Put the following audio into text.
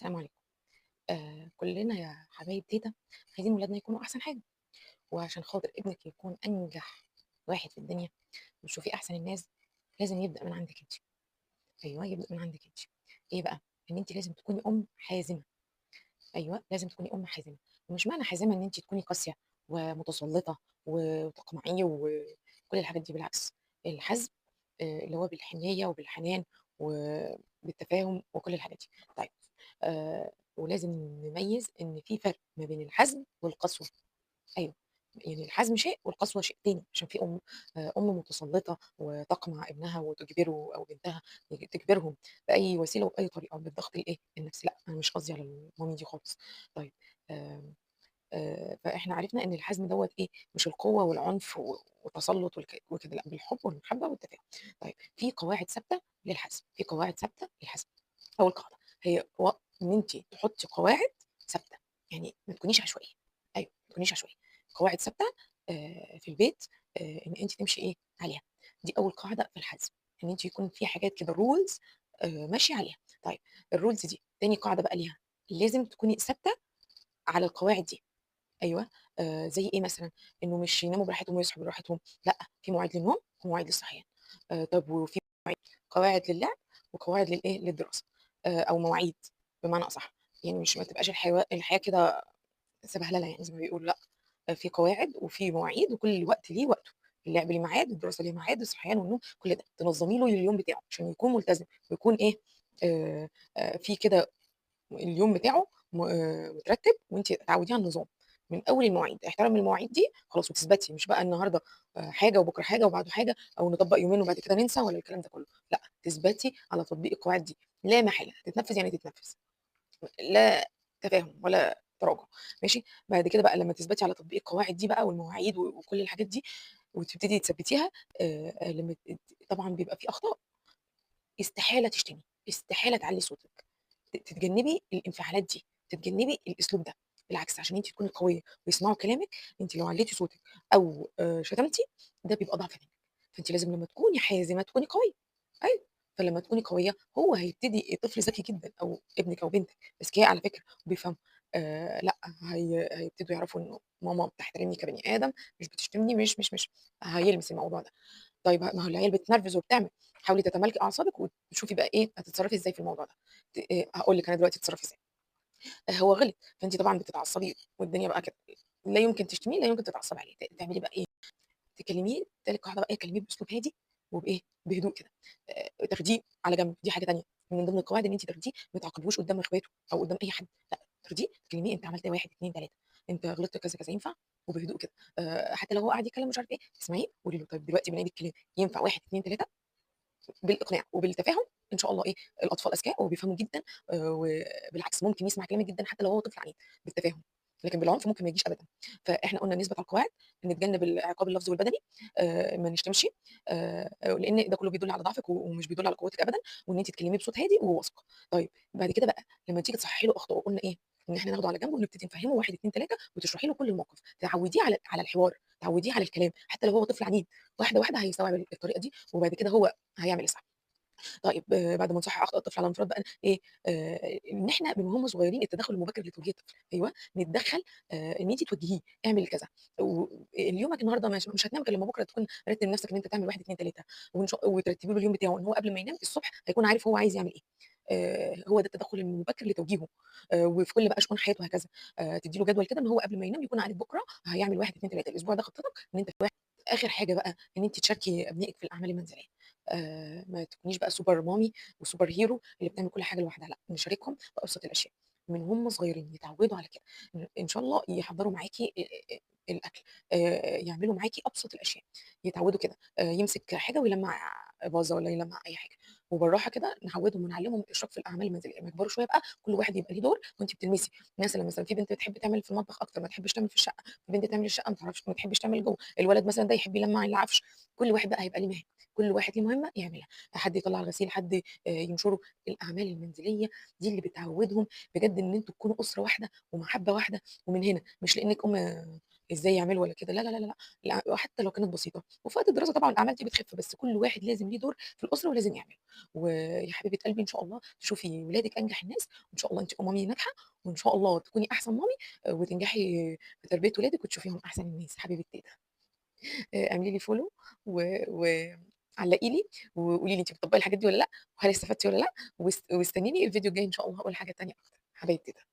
السلام عليكم. كلنا يا حبايب تيتة عايزين ولادنا يكونوا أحسن حاجة، وعشان خاطر ابنك يكون أنجح واحد في الدنيا وتشوفيه أحسن الناس، لازم يبدأ من عندِك أنتِ. أيوه، يبدأ من عندِك أنتِ. إيه بقى؟ إن أنتِ لازم تكوني أم حازمة. أيوه، لازم تكوني أم حازمة، ومش معنى حازمة إن أنتِ تكوني قاسية ومتسلطة وتقمعيه وكل الحاجات دي، بالعكس، الحزم اللي هو بالحنية وبالحنان وبالتفاهم وكل الحاجات دي. طيب ولازم نميز إن في فرق ما بين الحزم والقسوة. أيوه، يعني الحزم شيء والقسوة شيء تاني، عشان في أم متسلطة وتقمع ابنها وتجبره أو بنتها، تجبرهم بأي وسيلة وبأي طريقة بالضغط الإيه، النفسي. لأ، أنا مش قصدي على المامي دي خالص. طيب آمم فإحنا عرفنا إن الحزم دوّة إيه، مش القوة والعنف والتسلط وكده، لأ، بالحب والمحبة والتفاهم. طيب في قواعد ثابتة للحزم، في قواعد ثابتة للحزم. أول قاعدة هي إن أنتِ تحطي قواعد ثابتة، يعني ما تكونيش عشوائية. أيوه، ما تكونيش عشوائية. قواعد ثابتة في البيت، إن أنتِ تمشي إيه، عليها. دي أول قاعدة في الحزم، إن أنتِ يكون في حاجات كده rules ماشية عليها. طيب الrules دي تاني قاعدة بقى ليها، لازم تكوني ثابتة على القواعد دي. أيوه، زي إيه مثلًا؟ إنه مش يناموا براحتهم ويصحوا براحتهم، لأ، في مواعيد للنوم ومواعيد للصحيان. طب وفي قواعد للعب وقواعد للإيه، للدراسة، أو مواعيد بمعنى أصح، يعني مش ما تبقاش الحياة كده سبهللة يعني زي ما بيقولوا، لأ، في قواعد وفي مواعيد وكل وقت ليه وقته، اللعب ليه ميعاد، الدراسة ليها ميعاد، الصحيان والنوم، كل ده تنظمي له اليوم بتاعه عشان يكون ملتزم ويكون إيه، في كده اليوم بتاعه مترتب، وأنتِ تعوديه على النظام من أول المواعيد، احترم المواعيد دي خلاص وتثبتي، مش بقى النهارده حاجة وبكرة حاجة وبعده حاجة، أو نطبق يومين وبعد كده ننسى ولا الكلام ده كله، لأ، تثبتي على تطبيق القواعد دي لا محالة، تتنفذ يعني تتنفذ، لا تفاهم ولا تراجع، ماشي؟ بعد كده بقى لما تثبتي على تطبيق القواعد دي بقى والمواعيد وكل الحاجات دي وتبتدي تثبتيها، لما طبعًا بيبقى في أخطاء، استحالة تشتمي، استحالة تعلي صوتك، تتجنبي الانفعالات دي، تتجنبي الأسلوب ده، بالعكس عشان أنتِ تكوني قوية ويسمعوا كلامك، أنتِ لو عليتِ صوتك أو شتمتي ده بيبقى ضعف منك، فأنتِ لازم لما تكوني حازمة تكوني قوية. أيوه، فلما تكوني قوية هو هيبتدي، الطفل ذكي جدًا أو ابنك أو بنتك أذكياء على فكرة وبيفهموا، لأ، هيبتدوا يعرفوا إنه ماما بتحترمني كبني آدم، مش بتشتمني، مش مش مش هيلمس الموضوع ده. طيب ما هو العيال بتتنرفز وبتعمل، حاولي تتمالكي أعصابِك وتشوفي بقى إيه هتتصرفي إزاي في الموضوع ده. هاقول لِك أنا دلوقتي تتصرفي إزاي. هو غلط، فأنتِ طبعًا بتتعصبي والدنيا بقى كده، لا يمكن تشتميه، لا يمكن تتعصبي عليه، تعملي بقى إيه؟ تكلميه، تالت قاعدة بقى إيه، تكلميه بأسلوب هادي وبإيه، بهدوء كده، تاخديه على جنب، دي حاجة تانية من ضمن القواعد، إن أنتِ تاخديه ما تعاقبيهوش قدام إخواته أو قدام أي حد، لأ، تاخديه تكلميه، أنت عملت 1 2 3، أنت غلطت كذا كذا، ينفع؟ وبهدوء كده، حتى لو هو قاعد يتكلم مش عارف إيه، اسمعيه قولي له طيب دلوقتي بنعيد الكلام، ينفع 1 2 3؟ بالإقناع وبالتفاهم إن شاء الله إيه، الأطفال أذكياء وبيفهموا جدًا، وبالعكس ممكن يسمع كلامك جدًا حتى لو هو طفل عنيد بالتفاهم، لكن بالعنف ممكن ما يجيش أبدًا. فإحنا قلنا نثبت على القواعد، نتجنب العقاب اللفظي والبدني، ما نشتمش، لأن ده كله بيدل على ضعفك ومش بيدل على قوتك أبدًا، وإن أنتِ تكلميه بصوت هادي وواثقة. طيب بعد كده بقى لما تيجي تصححي له أخطائه، قلنا إيه؟ إن إحنا ناخده على جنب ونبتدي نفهمه 1 2 3، وتشرحي له كل الموقف، تعوديه على الحوار، تعوديه على الكلام، حتى لو هو طفل عنيد، واحدة واحدة هيستوعب الطريقة دي، وبعد كده هو هيعمل الصح. طيب بعد ما نصحح أخطاء الطفل على انفراد بقى إيه، إن إحنا من وهم صغيرين التدخل المبكر لتوجيه الطفل، أيوه، نتدخل، إن أنتِ توجهيه، اعمل كذا، اليومك النهارده مش هتنام غير لما بكره تكون رتب نفسك إن أنت تعمل 1 2 3، وترتبي له اليوم بتاعه، إن هو قبل ما ينام الصبح هيكون عارف هو عايز يعمل إيه. هو ده التدخل المبكر لتوجيهه، وفي كل بقى شؤون حياته وهكذا. تدي له جدول كده إن هو قبل ما ينام يكون عارف بكره هيعمل 1 2 3، الأسبوع ده خطتك إن أنت واحد. آخر حاجة بقى إن أنتِ تشاركي أبنائك في الأعمال المنزلية، ما تكونيش بقى super mommy و super hero اللي بتعمل كل حاجة لوحدها، لأ، نشاركهم بأبسط الأشياء من هم صغيرين، يتعودوا على كده، إن شاء الله يحضروا معاكي الأكل، يعملوا معاكي أبسط الأشياء، يتعودوا كده، يمسك حاجة ويلمع فازة ولا يلمع أي حاجة، وبالراحة كده نعودهم ونعلمهم الإشراك في الأعمال المنزلية. لما يكبروا شوية بقى كل واحد يبقى ليه دور، وأنتِ بتلمسي. مثلًا في بنت بتحب تعمل في المطبخ أكتر، ما تحبش تعمل في الشقة، في بنت تعمل الشقة ما تعرفش، ما تحبش تعمل جوه، الولد مثلًا ده يحب يلمع العفش، كل واحد بقى هيبقى ليه مهام، كل واحد ليه مهمة يعملها، حد يطلع الغسيل، حد ينشره. الأعمال المنزلية دي اللي بتعودهم بجد إن أنتوا تكونوا أسرة واحدة ومحبة واحدة، ومن هنا مش لأنك أم إزاي يعملوا والّا كده، لا، لا، لا، لا، لأ، وحتى لو كانت بسيطة. وفي وقت الدراسة طبعًا الأعمال دي بتخف، بس كل واحد لازم ليه دور في الأسرة ولازم يعمله. ويا حبيبة قلبي إن شاء الله تشوفي ولادِك أنجح الناس، وإن شاء الله أنتِ mommy ناجحة، وإن شاء الله تكوني أحسن mommy وتنجحي في تربية ولادِك وتشوفيهم أحسن الناس حبيبة تيتة. اعملي لي follow وعلّقي لي وقولي لي أنتِ بتطبّقي الحاجات دي والّا لأ، وهل استفدتِ والّا لأ، واستنيني الفيديو الجاي إن شاء الله هاقول حاجة تانية أكتر. حبايب تيتة.